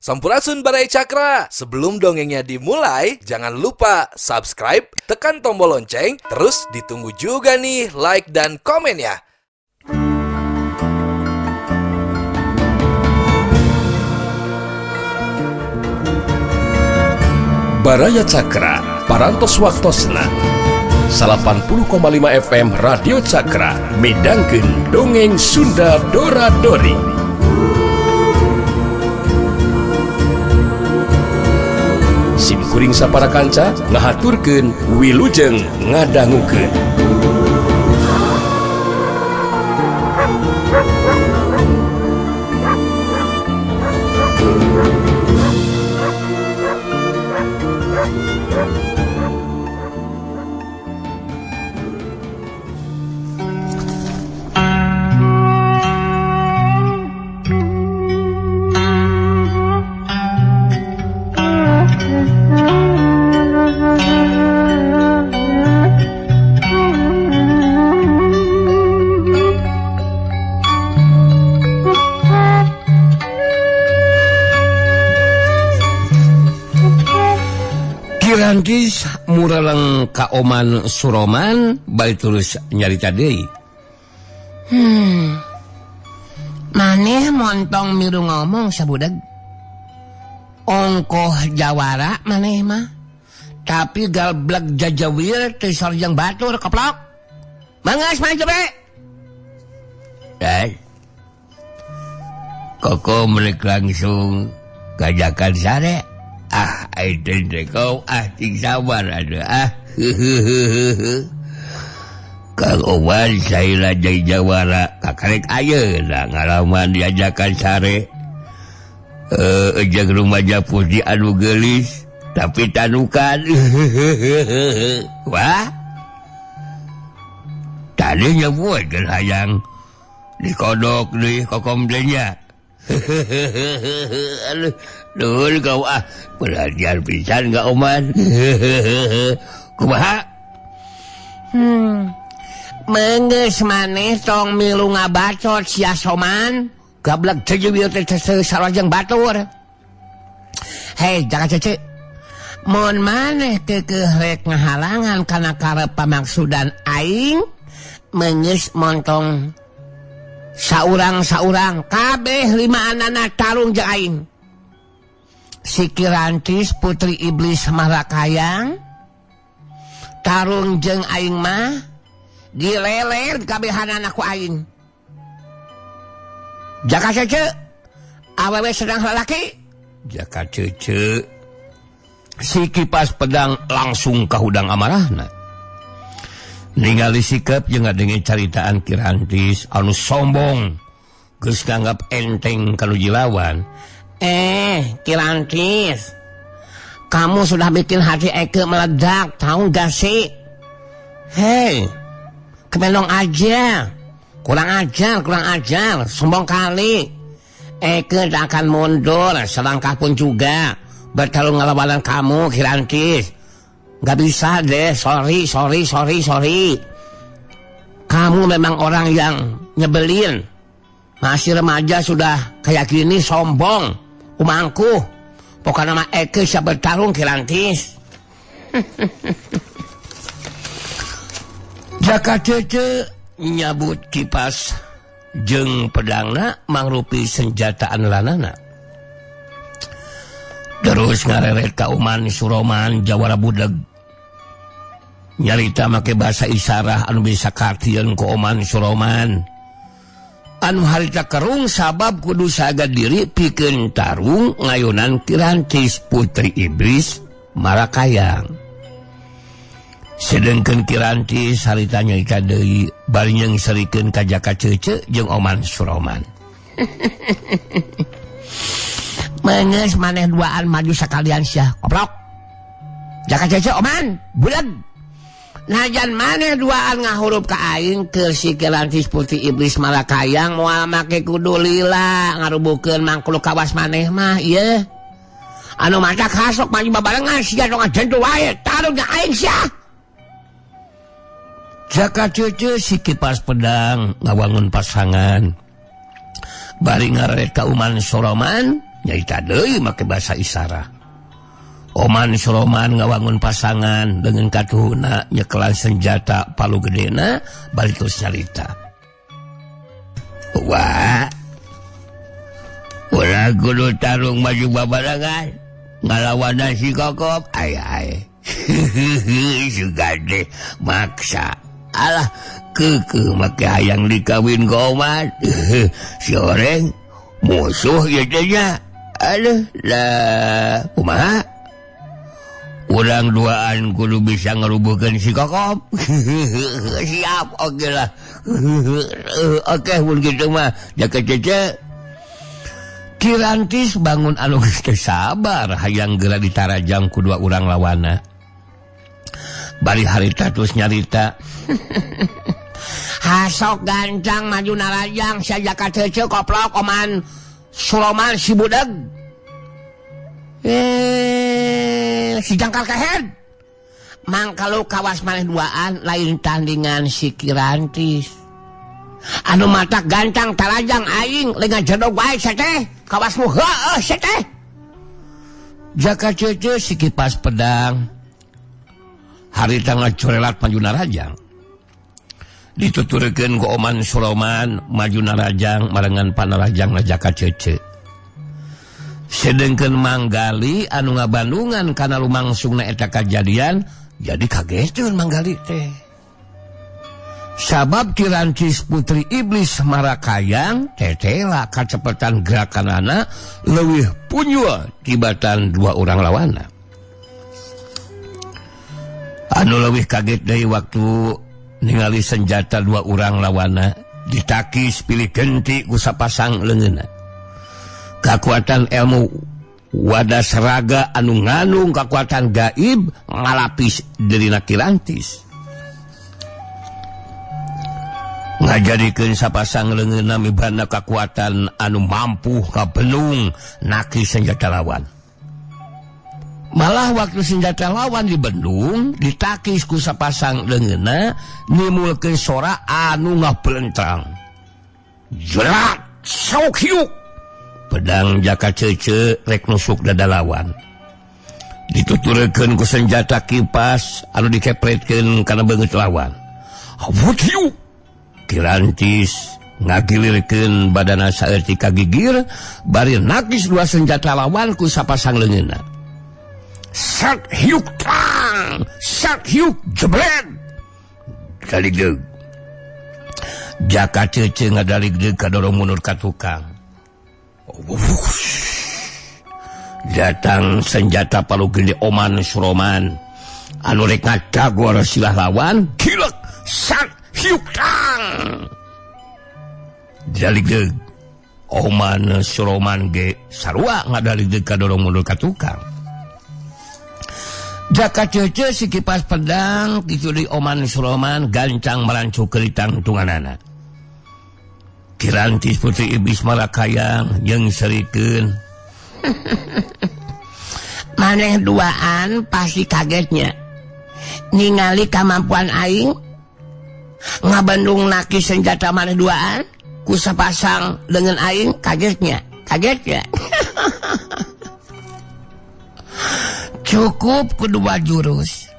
Sampurasun, Baraya Cakra. Sebelum dongengnya dimulai, jangan lupa subscribe, tekan tombol lonceng, terus ditunggu juga nih like dan komennya. Baraya Cakra, Parantos Waktosna 80,5 FM Radio Cakra midangkeun dongeng Sunda Dora Dori. Sim kuring sapara kanca ngahaturkeun wilujeng ngadangukeun. Kirantis mureleng ka Oman Suroman bari terus nyarita deui. Maneh montong miru ngomong sabudeg. Ongkoh jawara maneh mah. Tapi galbleg jajawir teh sarjang batur koplok. Mangas maju be. Eh. Koko mereka langsung gajakan sare. Ah, itu kau ah ting sabar ada ah. Kang Oman saya jadi jawara kakarek ayeuna ngalaman diajakan sare. Jeung rumaja putih anu geulis tapi tanukan. Wah. Tadi nyebut geus hayang dikodok deui kokom teh nya. Aduh, nuhun kau ah, belajar pisan ka Oman. Kumaha? Meunggeus maneh tong milu ngabacot sia Soman. Gablek teh teh sarojeng batur. Hei, jangan cece. Mun maneh keukeuh rek ngahalangan kana karep pamaksudan aing, meunggeus montong saurang-saurang kabeh lima anana tarung jeung aing. Si Kirantis putri iblis Marakayang tarung jeung aing mah dileler kabehanana ku aing. Jaka cece awewe sedang lalaki. Jaka cece si kipas pedang langsung kahudang amarahna. Ningali sikap jeung ngadenge caritaan Kirantis anu sombong geus nganggap enteng ka nu jilawan. Kirantis, kamu sudah bikin hati Eke meledak, tahu gak sih? Hei, kemelong aja, kurang ajar, sombong kali. Eke tak akan mundur selangkah pun juga bertarung ngelawan kamu, Kirantis. Gak bisa deh, sorry. Kamu memang orang yang nyebelin. Masih remaja sudah kayak gini sombong, umangkuh. Pokoknya nama Eke siap bertarung, Kirantis. Jaka cece nyabut kipas jeung pedangna mangrupi senjataan lanana. Terus ngareret ka Oman Suroman jawara budeg. Nyarita make bahasa isarah anu bisa kartieun ku Oman Suroman. Anu harita kerung sabab kudu saga diri pikeun tarung ngayunan Kirantis putri iblis Marakayang. Sedengkeun Kirantis harita nyarita deui bari nyeungserikeun ka Jaka Cece jeung Oman Suroman. Meungeus maneh duaan maju sakalian sia, koplok. Jaka Cece Oman, buleg. Najan maneh duaan ngahurup ka aing keur si Kirantis putri iblis Marakayang moal make kudu lila ngarubukeun mangkluk kawas maneh mah ieu. Anu matak hasok maju babarengan sia tong ngajentu wae tarung jeung aing sia. Jaka Cece si kipas pedang ngawangun pasangan. Bari ngareret ka Oman Soroman Nyaita deui make bahasa isyarat. Oman Soloman ngawangun pasangan dengan katuhuna nyekelan senjata palu gedena balik terus nyarita. Wah, urang kudu tarung maju babarengan ngalawanan si Kokop ay ay. Sugan deh maksa. Alah kekeh make hayang dikawin ku Oman. Si oreng musuh ieu teh nya. Aduh lah kumaha? Urang duaan kudu bisa ngerubuhkeun si Kokop. Siap, oke lah. Oke, mun kitu mah Jaka Cece. Kirantis bangun anu geus teu sabar hayang geura ditarajang ku dua urang lawana. Bari harita terus nyarita. Hasok gancang maju narajang sia Jaka Cece koplok Oman Suloman si budeg. Si jangkar kehed. Mang kalau kawas maneh duaan lain tandingan si Kirantis. Anu mata gantang tarajang aing lengan jedog wae sia teh. Kawasmu heueuh sia teh. Jaka Cece si kipas pedang. Harita ngacorelat maju narajang. Dituturkeun ku Oman Suloman maju narajang marengan panarajang na Jaka Cece. Sedengkeun Manggali anu ngabandungan kana lumangsungna eta kajadian jadi kageteun Manggali teh. Sabab Kirantis putri iblis Marakayang tetela kacepetan gerakanana leuwih punyul tibatan dua urang lawana. Anu leuwih kaget deui waktu ningali senjata dua urang lawana ditakis pilih genti ku sapasang leungeunna. Kakuatan ilmu wadas raga anu ngandung kakuatan gaib ngalapis dirina Kirantis. Ngajadikeun sapasang leungeunna mibanda kakuatan anu mampu kabenung nakis senjata lawan. Malah waktu senjata lawan dibendung ditakis ku sapasang leungeunna nimulkeun sora anu ngablentrang. Jerat sok hiuk. Pedang Jaka Cece rek nusuk dada lawan. Dituturkeun ku senjata kipas anu dikepretkeun kana beungeut lawan. Wut hiuk. Kirantis ngagilirkeun badana saeutik kagigir bari nakis dua senjata lawan ku sapasang leungeunna. Sat hiuk tang, sat hiuk jebret. Daligdeug. Jaka Cece ngadaligdeug kadorong mundur ka tukang. Datang senjata palu gede Oman Suroman anu rek ngacagor silah lawan gilek sat hiuk tang. Daligdeug Oman Suroman ge sarua ngadaligdeug kadorong mundur ka tukang. Jaka Cece si kipas pedang kitu di Oman Suroman gancang merancuk ke tangtunganana. Kirantis putri iblis Marakayang jeung serikeun. Maneh duaan pasti kagetnya ningali kamampuan aing ngabendung nakis senjata maneh duaan ku sapasang dengan aing kagetnya, kagetnya. Cukup kedua jurus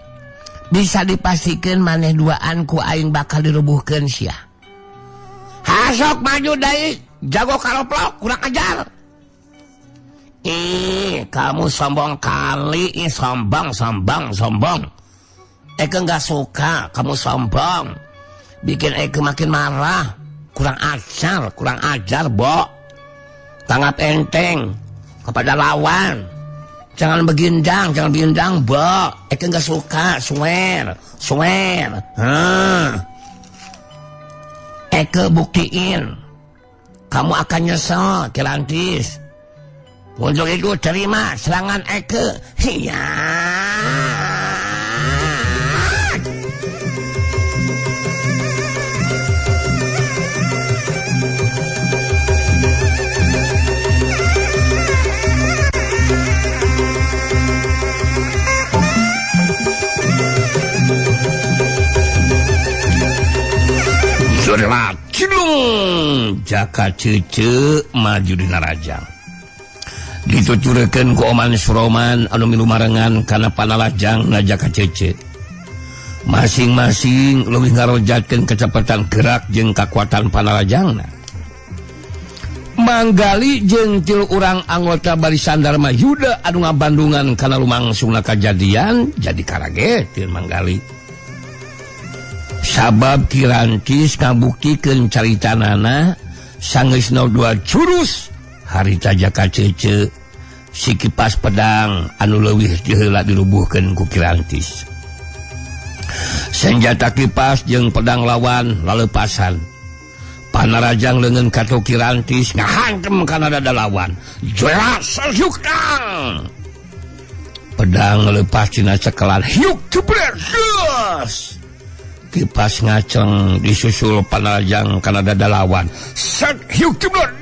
bisa dipastikan maneh duaan ku aing bakal dirubuhkeun sia. Hasok maju deui jago karoplok kurang ajar. Ih, kamu sombong kali, ih, sombong, sombong, sombong. Eke nggak suka kamu sombong. Bikin Eke makin marah. Kurang ajar, Bo. Tanggap enteng kepada lawan. Jangan begindang, Bo. Eke nggak suka, swear, swear. Eke buktiin. Kamu akan nyesel, Kirantis. Untuk itu terima serangan Eke. Iya. Cilung Jaka Cece maju dina rajang. Dituturkeun ku Oman Suroman anu milu marengan kana panalajang na Jaka Cece. Masing-masing leuwih ngarojatkeun kecepatan gerak jeung kakuatan panalajangna. Manggali jeung tilu urang anggota barisan Dharma Yuda anu ngabandungan kana lumangsungna kajadian jadi karagetin Manggali. Sabab Kirantis ngabuktikeun caritanana sanggeus 02 jurus harita Jaka Cece si kipas pedang anu leuwih diheula dirubuhkeun ku Kirantis. Senjata kipas jeung pedang lawan lalepasan. Panarajang leungeun katu Kirantis ngahangkem kana dada lawan. Jelas yukang. Pedang lepas tina cekelan hiuk jebret. Kipas ngaceng disusul panarajang kana dada lawan. Set hiuk jebret.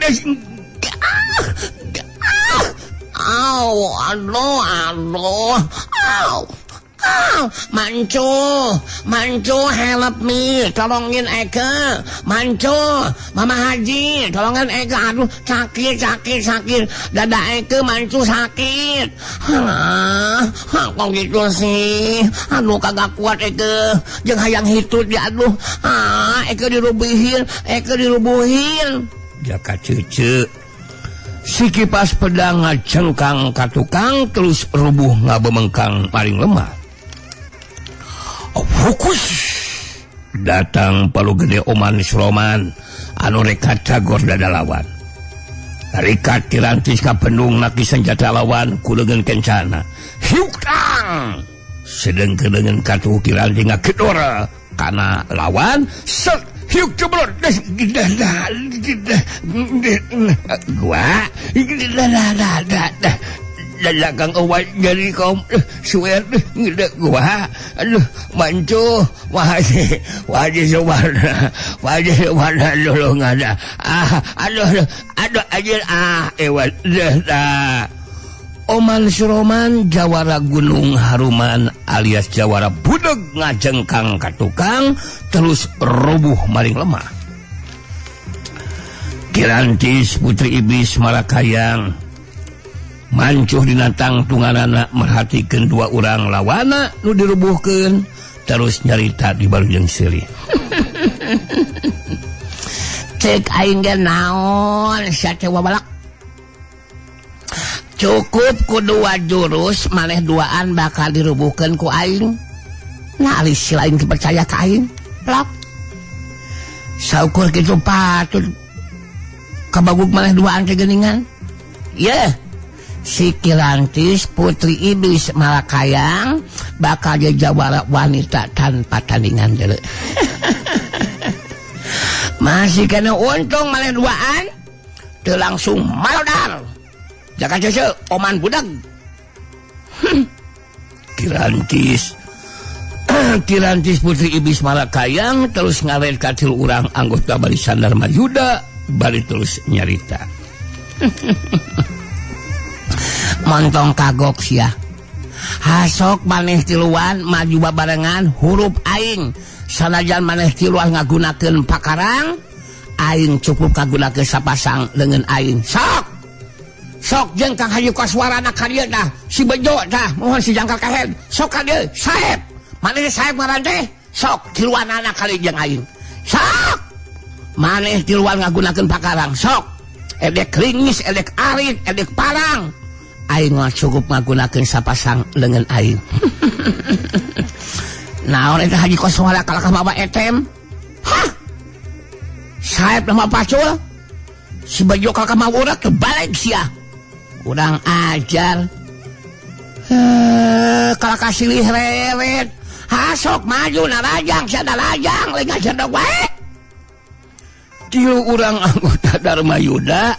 Au, aduh, aduh, au. Oh, Mancu, Mancu, help me, tolongin Eke, Mancu, Mama Haji, tolongin Eke, aduh, sakit, sakit, sakit, dada Eke, Mancu sakit. Hah, kok gitu sih? Aduh, kagak kuat Eke, jeung hayang hitut ya, aduh, ah, Eke dirubuhin, Eke dirubuhin. Jaka Cece, si kipas pedang ngacengkang ka tukang terus rubuh ngabemengkang paling lemah. Fokus datang palu gede Oman Suroman anu reka cagor dada lawan. Rikat Kirantis ka pendung naki senjata lawan ku leungeun kencana. Hiukang sedengkeun leungeun katuh Kirantis ngagedora kana lawan set hiuk jeblot gua Kang Owan jadi kaum suwer gua aduh Mancu wajib wajib suwarna wajib suwarna dulu ngada ah aduh aduh ajil ah ewan dah. Oman Suroman jawara Gunung Haruman alias jawara budeg ngajengkang ka tukang terus rubuh maring lemah. Kirantis putri iblis Malakayang mancuh dina tangtunganana merhatikeun dua urang lawana nu dirubuhkeun terus nyarita di barujeng seurih. Cek aing ge naon sia teh wabalak. Cukup ku dua jurus maneh duaan bakal dirubuhkeun ku aing. Nah alis si lain percaya ka aing. Plok. Saukur kitu patut kabaguk maneh duaan teh geuningan. Yeuh. Si Kirantis putri iblis Malakayang bakal jadi jawara wanita tanpa tandingan dulu. Masih kena untung maneh duaan teu langsung malodar. Jaka Cece Oman budak. Kirantis Kirantis putri iblis Malakayang terus ngaret ka tilu urang anggota barisan Dharma Yuda bari terus nyarita. Montong kagok sia. Hasok maneh tiluan maju babarengan hurup aing. Sanajan maneh tiluan ngagunakeun pakarang, aing cukup kagunakeun sapasang leungeun aing. Sok. Sok jeung Kang Haji Koswarana ka dieu tah, si Bejo tah, mohon si Jangkar Kahed. Sok ka dieu, saeb. Maneh saeb ngaran teh? Sok tiluanana kali jeung aing. Sok. Maneh tiluan ngagunakeun pakarang, sok. Edek ringis, edek arit, edek parang. Aing mah cukup ngagunakeun sapasang leungeun aing. Naon eta Haji Koswara kalakah mawa etem? Hah? Saeb nama pacul? Si Bejo kalakah mawa urak kebalik sia. Urang ajar. Kalakah silih reret. Hasok maju narajang sia narajang lain ngajerdog wae. Tilu urang anggota Dharma Yuda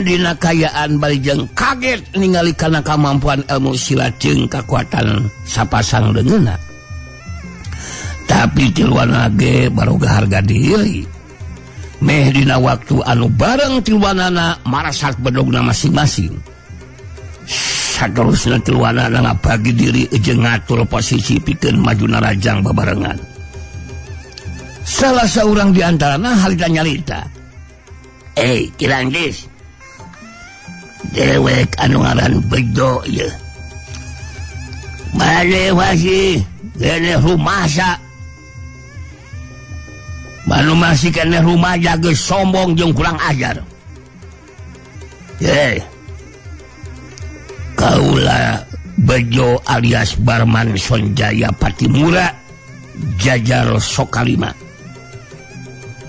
dina kayaan balijeng kaget ningali kana kamampuan ilmu silat jeung kakuatan sapasang leungeunna. Tapi tiluan ge baroga harga diri. Meh dina waktu anu bareng tiluanana marasat bedogna masing-masing. Saterusna tiluanana ngabagi diri jeung ngatur posisi pikeun maju narajang babarengan. Salah seorang di antarana harita nyarita. Kirantis. Dewek anu ngaran Bejo ieu. Maneh masih keneh rumasa. Manu masih keneh rumaja geus sombong jeung kurang ajar. Ye. Kaula Bejo alias Barman Sonjaya Patimura jajar soka 5.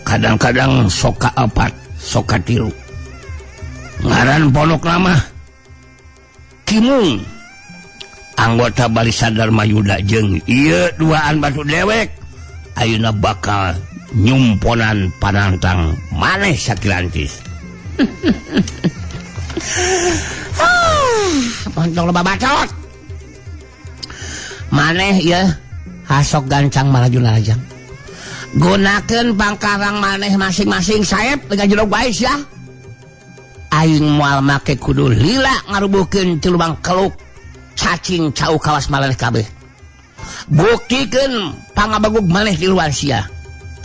Kadang-kadang soka 4, soka 3. Ngaran pondok lama Kimung, anggota Barisan Dharma Yuda jeung ieu duaan batu dewek ayeuna bakal nyumponan panantang maneh Sakirantis. Montong loba bacot. Maneh ieu hasok gancang malaju larajang. Gunakeun pangkarang maneh masing-masing saep dengan jero bae sia. Aing moal make kudu lila ngarubuhkeun celubang keluk cacing cau kawas maneh kabeh. Buktikeun pangabagug maneh di luar sia.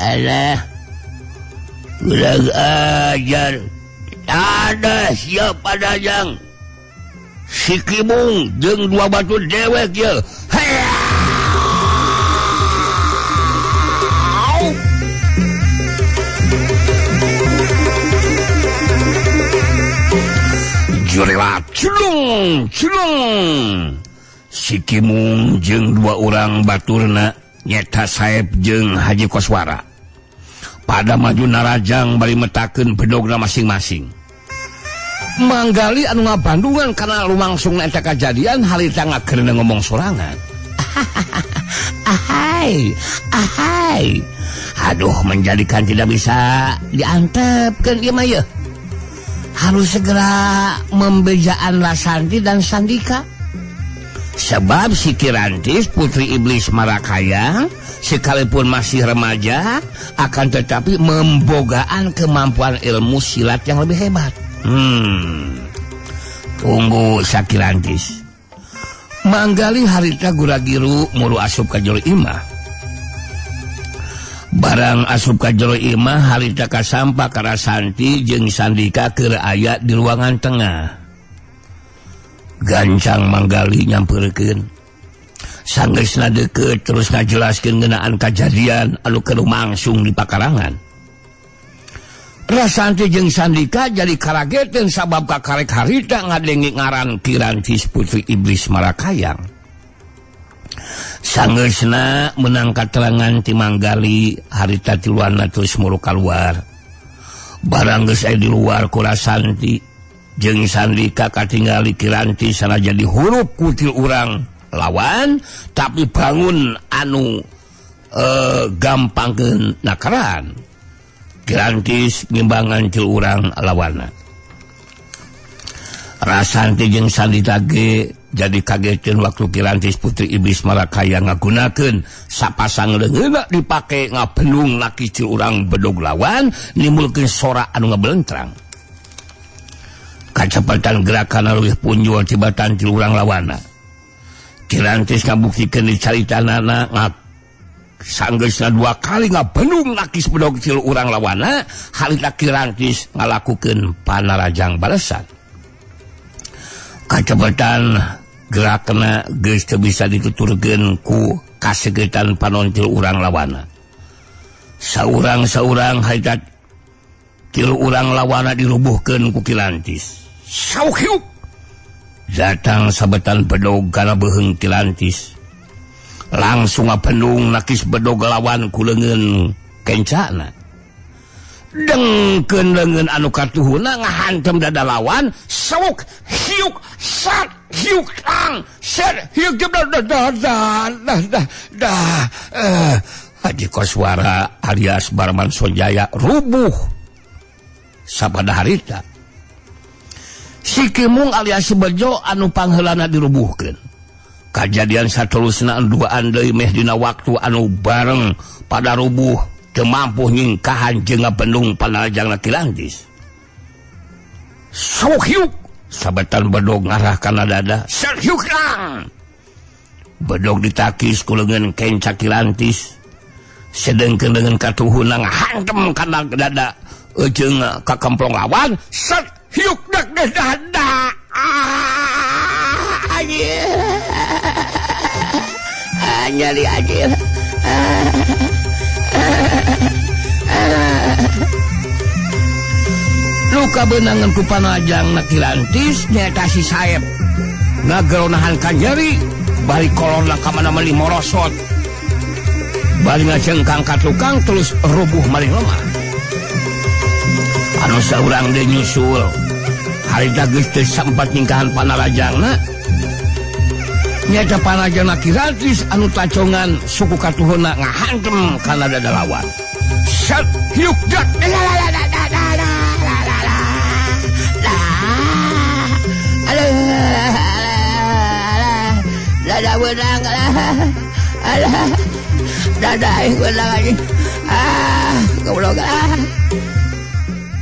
Alah. Urang ajar. Ada siapa dajang. Si Kimung jeung dua batu dewek ye. Jurela cilung cilung. Si Kimung jeung dua orang baturna nyeta Saep jeung Haji Koswara. Pada maju narajang bari metakeun bedogna masing-masing. Manggali anu ngabandungan kana lumangsung eta kajadian harita ngakeurna ngomong sorangan. Ahai, ahai. Aduh, menjadikan tidak bisa diantepkeun ieu mah yeuh. Harus segera membejaan Lasanti dan Sandika. Sebab si Kirantis putri iblis Marakayang sekalipun masih remaja akan tetapi membogaan kemampuan ilmu silat yang lebih hebat. Tunggu Sakirantis. Manggali harita guragiru muru asup ka jero imah. Barang asup ka jero imah harita kasampa ka Rasanti jeung Sandika keur aya di ruangan tengah. Gancang Manggali nyamperkeun. Sanggeusna deukeut terus ngajelaskeun ngeunaan kajadian anu keur lumangsung di pakarangan. Rasanti jeung Sandika jadi karageteun sabab kakarek harita ngadenge ngaran Kirantis putri iblis Marakayang. Sanggeusna meunang katerangan ti Manggali harita tiluanna terus muru kaluar. Barang geus aya di luar ku Rasanti jeung Sandika katingali Kirantis sanajan dihurup ku til urang lawan tapi bangun anu gampangkeun nakaran. Kirantis ngimbangan til urang lawanna. Rasanti jeung Sandika ge jadi kageteun waktu Kirantis putri iblis Marakaya ngagunakeun sapasang leungeunna dipake ngabendung laki til urang bedog lawan nimbulkeun sora anu ngabelentrang. Kacepatan gerakan leuwih punjul tibatan til urang lawanna. Kirantis ngabuktikeun dicaritanana sanggeusna dua kali ngabendung nakis bedog til urang lawana harita Kirantis ngalakukeun panarajang balesan. Kacepetan gerakna geus teu bisa dituturkeun ku kasegetan panon til urang lawana. Saurang-saurang harita til urang lawana dirubuhkeun ku Kirantis. Sauhiuk datang sabetan bedog kana beuheung Kirantis. Langsung ngapendung nakis bedog lawan ku leungeun kencana. Dengkeun leungeun anu katuhuna ngahantem dada lawan, sawuk hiuk sat hiuk tang ser hiuk dah dah dah dah dah. Haji Koswara alias Barman Sonjaya rubuh sapada harita. Si Kimung alias si Bejo anu pangheulana dirubuhkeun. Kajadian satelusna duaan deui meh dina waktu anu bareng pada rubuh teu mampu nyingkahan jeung ngabendung panarajangna Kirantis. Sauhiuk sabetan bedog ngarah kana dada. Sauhiuk lang. Bedog ditakis ku leungeun kenca Kirantis. Sedengkeun leungeun katuhuna ngahantem kana dada jeung kakemplong lawan. Set Hiuk dak dah ah anjir. Nyeri anjir. Luka benangan ku panajang na Kirantis nyaeta si Saep. Ngageronahan ka nyeri bari kolonna ka mana meuli morosot. Bari ngacengkang ka tukang terus rubuh malih lemah. Anu saurang deui nyusul. Harita geus teu sampat ningkahan panarajangna. Nyaeta panajangna Kirantis anu tacongan suku katuhuna ngahantem kana dada lawan. Set hiuk dak. Dada benang lah. Alah. Dada aing benang anjing. Ah, goblok ah.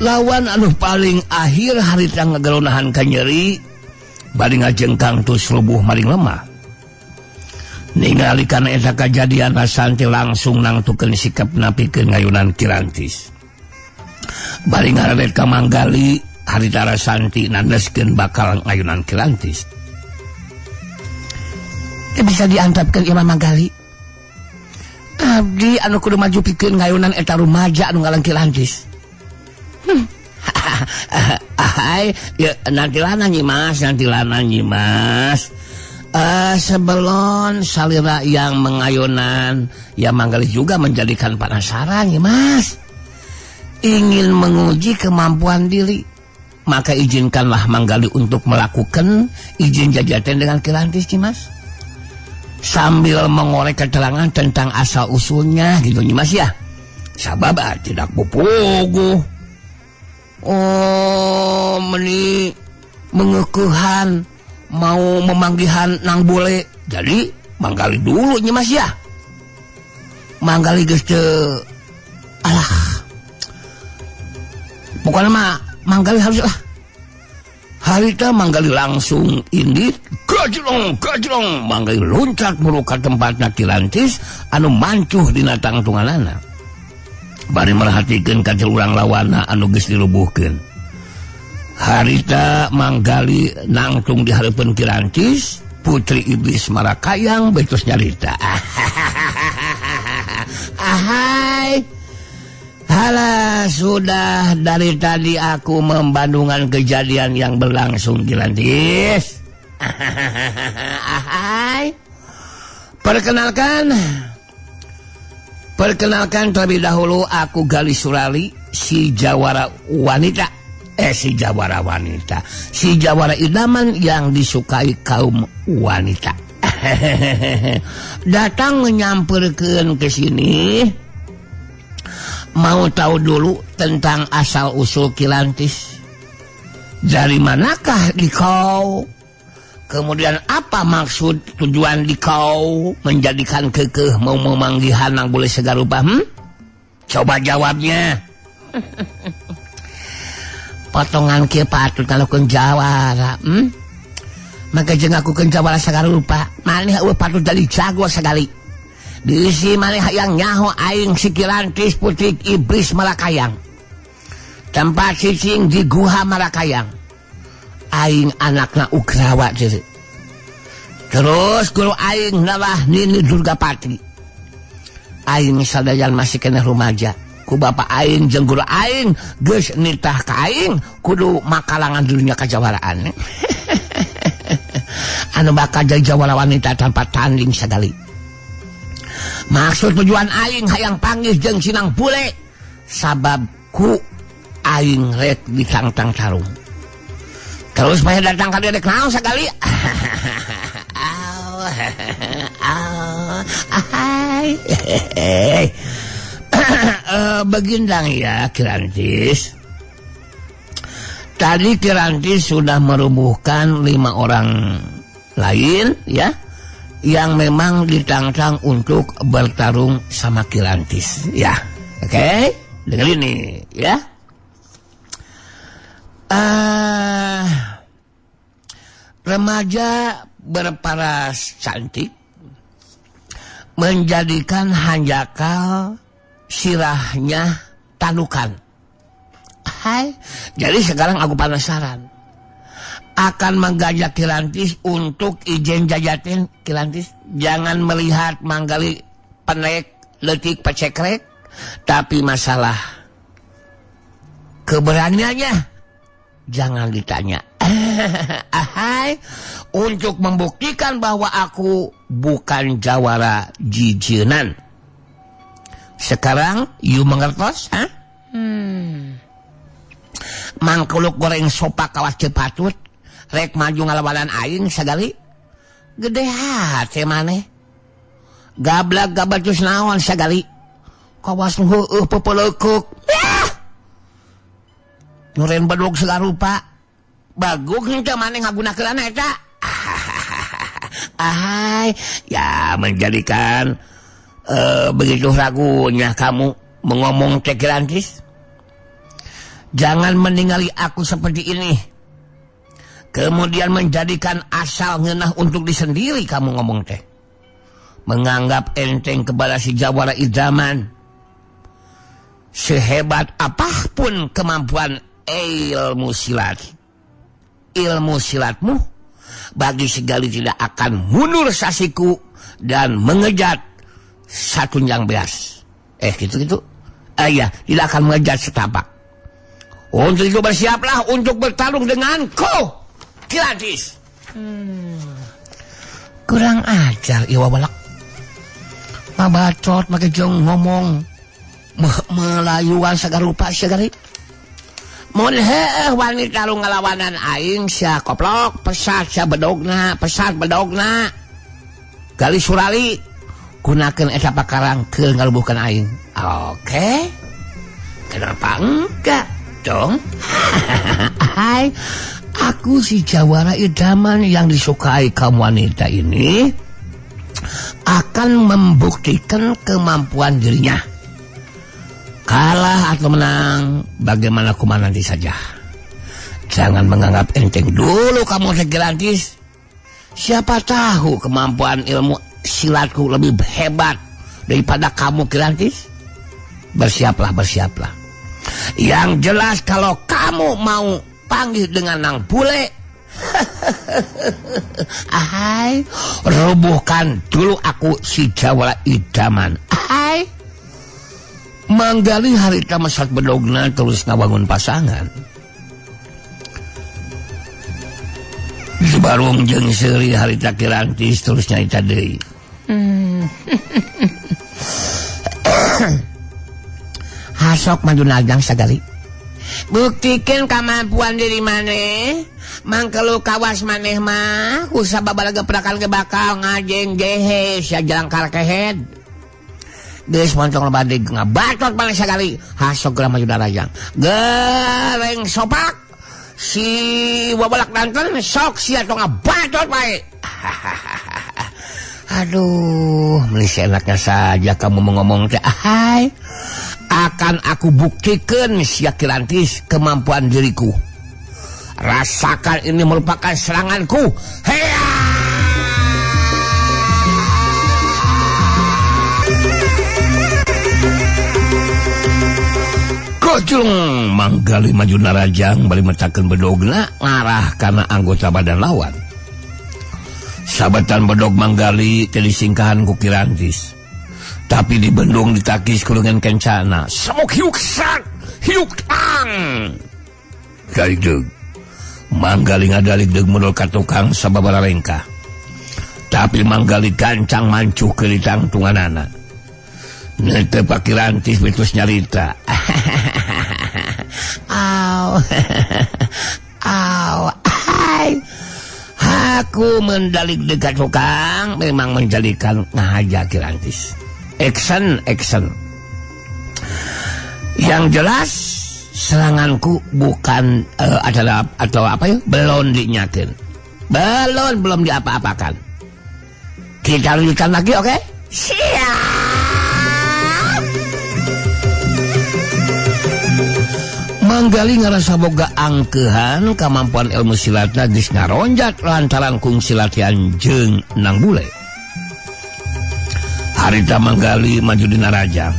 Lawan anu paling akhir harita ngageronahan ka nyeri bari ngajengkang tus rubuh maring lemah. Ningali kana eta kajadian Rasanti langsung nangtukeun sikap napikeun ngayunan Kirantis. Bari ngaredet ka Manggali harita Rasanti nandeskeun bakal ngayunan Kirantis. Bisa diantapkeun Imam Manggali. Abdi anu kudu maju pikeun ngayunan eta rumaja anu ngalang Kirantis. Hai, ya nanti lana Nyimas, nanti lana Nyimas. Sebelum salira yang mengayunan, ya Manggali juga menjadikan penasaran Nyimas. Ingin menguji kemampuan diri, maka izinkanlah Manggali untuk melakukan izin jajaten dengan Kirantis Nyimas. Sambil mengorek keterangan tentang asal usulnya gitu Nyimas ya. Sabab tidak pupuguh. Oh, meni mengekuhan mau memanggihan nang bule. Jadi Manggali dulu Nyimas ya. Manggali geus teu alah. Pokoknya mah Manggali harus lah. Harita Manggali langsung indit gajlong gajlong Manggali loncat muru ka tempatna Kirantis anu mancuh dina tangtunganana. Bari merhatikeun ka urang lawana anu geus dirubuhkeun. Harita Manggali nangtung di hareupeun Kirantis, putri iblis Marakayang betus nyarita. Ahai. Halah, sudah dari tadi aku membandungkan kejadian yang berlangsung Kirantis. Ahai. Perkenalkan terlebih dahulu aku Gali Surali, si jawara wanita. Si jawara wanita. Si jawara idaman yang disukai kaum wanita. Datang menyampurkan ke sini. Mau tahu dulu tentang asal-usul Kirantis. Dari manakah dikau? Kemudian apa maksud tujuan dikau menjadikan kekeh mau memanggihan nang boleh segarupa? Coba jawabnya. Potongan kieu patut ngalakukeun jawara. Maka jeung ngakukeun jawara sagarupa, maneh eueuh patut jadi jago sagali. Diisi maneh hayang nyaho aing si Kirantis putri iblis Marakayang. Tempat cicing di guha Marakayang. Aing anakna Ugrawa ciri. Terus guru aing nalah Nini Durgapati. Aing sadayan masih keneh rumaja. Ku bapa aing jeung guru aing geus nitah ka aing kudu makalangan dunya kajawaraan. Anu bakal jadi jawara wanita tanpa tanding sagali. Maksud tujuan aing hayang panggih jeung sinang bule sabab ku aing rek ditangtang tarung. Terus mah datang ka dieu rek naon sagali? Begindang ya Kirantis. Tadi Kirantis sudah merubuhkan 5 orang lain ya, yang memang ditantang untuk bertarung sama Kirantis ya. Oke, dengerin nih ya. Remaja berparas cantik menjadikan hanjakal sirahnya tanukan. Ahai. Jadi sekarang aku penasaran. Akan mengajak Kirantis untuk ijen jajatin Kirantis. Jangan melihat Manggali penek, letik, pecekrek. Tapi masalah keberaniannya jangan ditanya. Ahai. Untuk membuktikan bahwa aku bukan jawara jijinan. Sekarang you mengertos? Ha? Mangkuluk goreng sopak kawas cepatut. Rek maju ngalawanan aing sagali. Gede hate maneh. Gablag gabacus naon sagali. Kawas nu heueuh pepeleukuk. Yah! Nyuren bedog sagarupa. Baguk henteu maneh ngagunakeun eta. Ahai, ya menjadikan begitu ragunya kamu mengomong teh Kirantis. Jangan meninggali aku seperti ini. Kemudian menjadikan asal ngeunah untuk disendiri kamu ngomong teh. Menganggap enteng kepada si jawara idaman. Sehebat apapun kemampuan ilmu silat. Ilmu silatmu bagi segali tidak akan mundur sasiku dan mengejat satu tunjang beas. Gitu-gitu. Iya, tidak akan mengejar setapak. Untuk itu bersiaplah untuk bertarung denganku. Kirantis. Kurang ajar iwa balak. Mabacot make jeung ngomong melayuan sagarupa sagari. Mun heueuh wani tarung ngalawanan aing sia koplok, pesat sia bedogna, pesat bedogna. Gali surali gunakeun eta pakarang keur ngalubuhkeun aing. Oke. Kenapa enggak dong? Hai. Aku si jawara idaman yang disukai kaum wanita ini akan membuktikan kemampuan dirinya. Kalah atau menang, bagaimana kuma nanti saja. Jangan menganggap enteng dulu kamu Kirantis. Siapa tahu kemampuan ilmu silatku lebih hebat daripada kamu Kirantis. Bersiaplah, bersiaplah. Yang jelas kalau kamu mau panggil dengan nang bule, ahai, robohkan dulu aku si jawara idaman. Ahai. Manggali harita mesat bedogna terus ngabangun pasangan. Barung jeung seuri harita Kirantis terus nyarita deui. Hasok maju nagang sagali. Buktikan kemampuan diri maneh. Mangkelu kawas maneh mah kusabab geprakan ge bakal ngajeng gehe sia jalang karkehed. Geus moncong loba deui ngabacot maneh sagali. Hasok geura maju darajang. Gereng sopak si wabalak danten sok sia tong ngabacot bae. Aduh, meuni seenaknya saja kamu mengomong teh. Ahai. Akan aku buktikan sia Kirantis kemampuan diriku. Rasakan ini merupakan seranganku. Heya! Kocung Manggali maju narajang bari metakeun bedogna ngarah kana anggota badan lawan. Sabetan bedog Manggali teu disingkahan ku Kirantis. Tapi dibendung ditakis ku lengan kencana. Samok hiuk sak, hiuk tang. Kaideug. Manggali ngadalik deug mudul ka tukang sababaraha lengkah. Tapi Manggali gancang mancuh ke ditangtunganana. Neuteup Pak Kirantis mitos nyarita. Aw. Aw. Ai. Aku mendalik dekat tukang memang menjadikan ngahaja Kirantis. Action, action. Yang jelas seranganku bukan adalah atau apa ya? Belum dinyakin. Belum diapa-apakan. Kita lanjutkan lagi, oke? Okay? Siap. Manggali ngarasa boga angkehan kemampuan ilmu silatna geus ngaronjat lantaran kungsi latihan jeung nang bule. Harita Manggali maju dina rajang.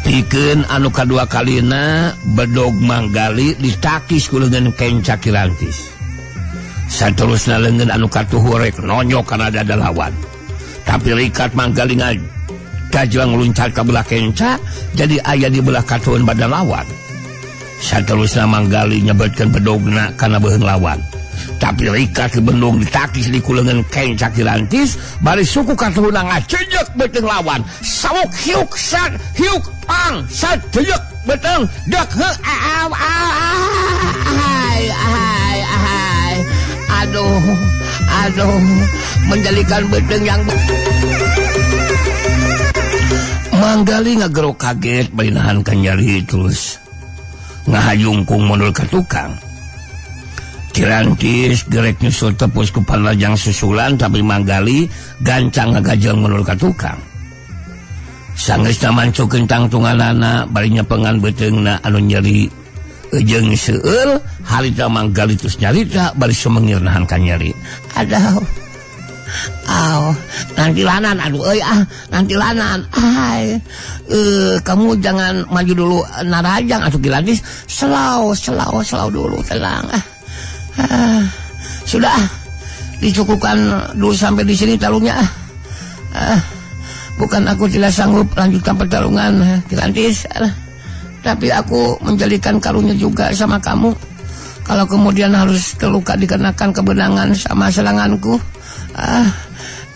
Pikeun anu kadua kalina bedog Manggali ditakis ku leungeun Kenca Kirantis. Saterusna leungeun anu katuhu rek nonyok kana dada lawan. Tapi rikat Manggali ngajajlang luncat ka belah Kenca jadi aya di belah katuhun badan lawan. Saterusna Manggali nyebetkeun bedogna kana beuheung lawan. Tapi rikat dibendung ditakis di kulengan Kenca Kirantis bari suku katuhuna ngacejek beuteung lawan. Sawuk hiuk sat hiuk pang sat jejek beuteung dek heuh aw ahai ahai ahai. Aduh aduh menjadikan beuteung yang Manggali ngagero kaget bari nahan kanyari terus ngahajungkung mundur ka tukang. Kirantis gerek nyusul tepus ku panlajang susulan tapi Manggali gancang ngagajeng mundur ka tukang. Sanggeusna mancukeun tangtunganana bari nyepengan beuteungna anu nyeri jeung seueur harita Manggali terus nyarita bari sumengir nahan ka nyeri. Aduh. Aw, nanti lanan aduh euy ah, nanti lanan. Ai. Kamu jangan maju dulu narajang atuh Kirantis. Slow, slow, slow dulu tenang. Sudah dicukupkan dulu sampai di sini tarungnya. Bukan aku tidak sanggup lanjutkan pertarungan Kirantis, tapi aku menjadikan karunya juga sama kamu. Kalau kemudian harus terluka dikarenakan kebenangan sama seranganku,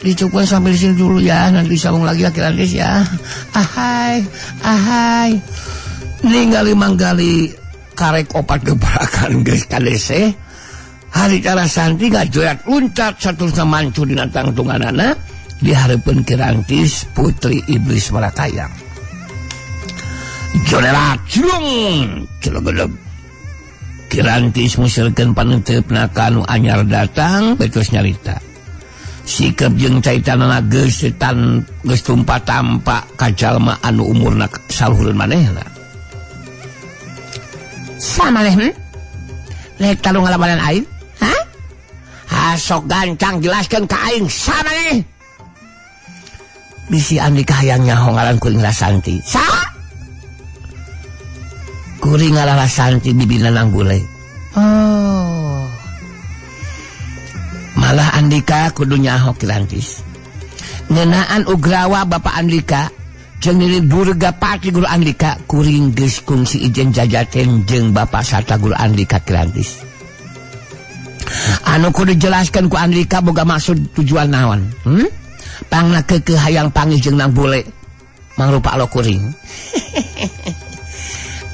dicukupkan sampai di sini dulu ya. Nanti disambung lagi ya Kirantis ya. Ahai, ahai. Ningali Manggali karek opat gebrakan geus kadese. Hari cara santi ngajoyak luncat saterusna mancu dina tangtunganana di hareupeun Kirantis putri iblis Marakayang. Jolerat ciung celegedeg. Kirantis musirkeun panenteupna ka anu anyar datang betus nyarita. Sikep jeung caitanana geus tan geus tumpa tampa ka jalma anu umurna saluhureun manehna. Sama manehna? Lek tarung ngalawanan aing? Hah? Hasok gancang jelaskeun ka aing sama maneh. Bisi Andika hayang nyaho ngaran kuring Rasanti. Sa? Kuring ngaran Rasanti bibina nang gule. Oh. Malah Andika kudu nyaho Kirantis. Ngeunaan ugrawa Bapak Andika jeung Nini Durga Pati Guru Andika kuring geus kungsi ijen jajaten jeung Bapak sarta Guru Andika Kirantis. Anu kudu jelaskeun ku Andika boga maksud tujuan naon? Pangna keukeuh hayang panggih jeung nang bule mangrupa alo kuring.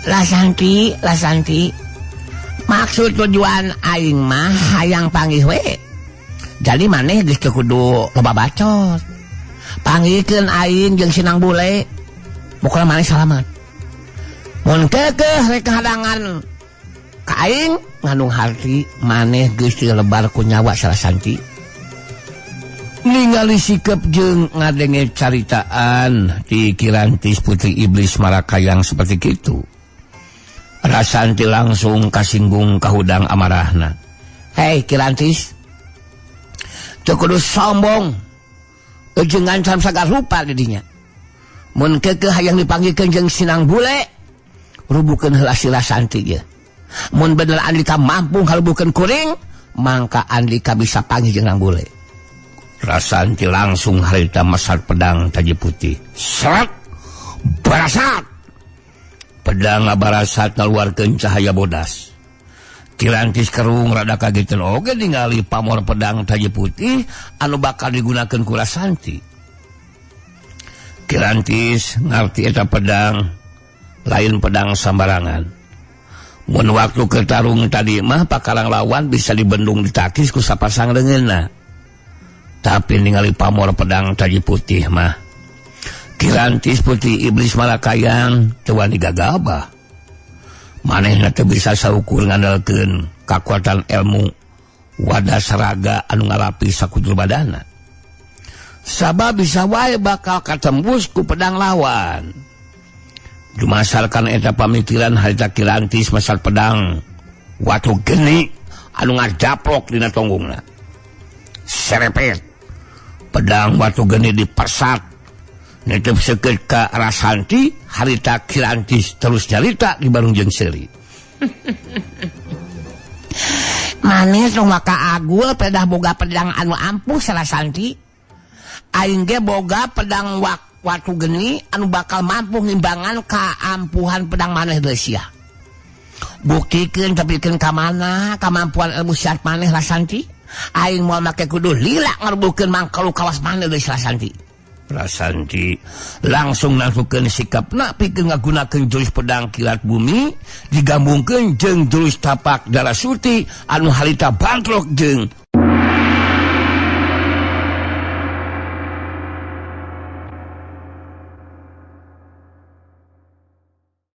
Lasanti, Lasanti. Maksud tujuan aing mah hayang panggih we. Jadi maneh geus teu kudu loba bacot. Panggihkeun aing jeung sinang bule. Pokona maneh salamat. Mun keukeuh rek hadangan ka aing ngandung harti maneh geus teu lebar ku nyawa Sarasanti. Ningali sikep jeung ngadenge caritaan ti Kirantis putri iblis Marakayang seperti kitu. Rasanti langsung kasinggung kahudang amarahna. Hei Kirantis, teu kudu sombong. Jeung ngancam sagar rupa di dinya. Mun keukeuh hayang dipanggihkeun jeung sinang bule, rubukeun heula si Rasanti ieu. Mun bener Andika mampu ngarubukeun kuring, mangka Andika bisa panggih jeung nang bule. Rasanti langsung harita masar pedang taji putih. Seret barasat. Pedang barasat ngaluarkeun cahaya bodas. Kirantis kerung rada kagetan oge ningali pamor pedang taji putih anu bakal digunakeun ku Rasanti. Kirantis ngarti eta pedang lain pedang sambarangan. Mun waktu ketarung tadi mah pakarang lawan bisa dibendung ditakis ku sapasang leungeunna. Tapi ningali pamor pedang taji putih mah Kirantis putih iblis Marakayang teu wani gagabah. Manehna teu bisa saukur ngandalkeun kakuatan ilmu wadah seraga anu ngalapi sakujur badana. Sabab bisa wae bakal katembus ku pedang lawan. Dumasarkan eta pamikiran harita Kirantis masar pedang watu geni anu ngajaplok dina tonggongna. Serepet pedang watu geni dipersat Nitip seukeut ka Rasanti harita Kirantis terus nyarita di barung jeung seuri. Manis nu maka agul pedah boga pedang anu ampuh Rasanti. Aing ge boga pedang watu geni anu bakal mampu ngimbangan kaampuhan pedang maneh deui sia. Buktikeun tepikeun ka mana kamampuan ilmu siat maneh Rasanti. Aing moal make kudu lila ngarubuhkeun mangkalu kawas maneh deui Rasanti. Rasanti langsung nangsukeun sikapna pikeun ngagunakeun jurus pedang kilat bumi digabungkeun jeung jurus tapak darah suti anu harita bantrok jeung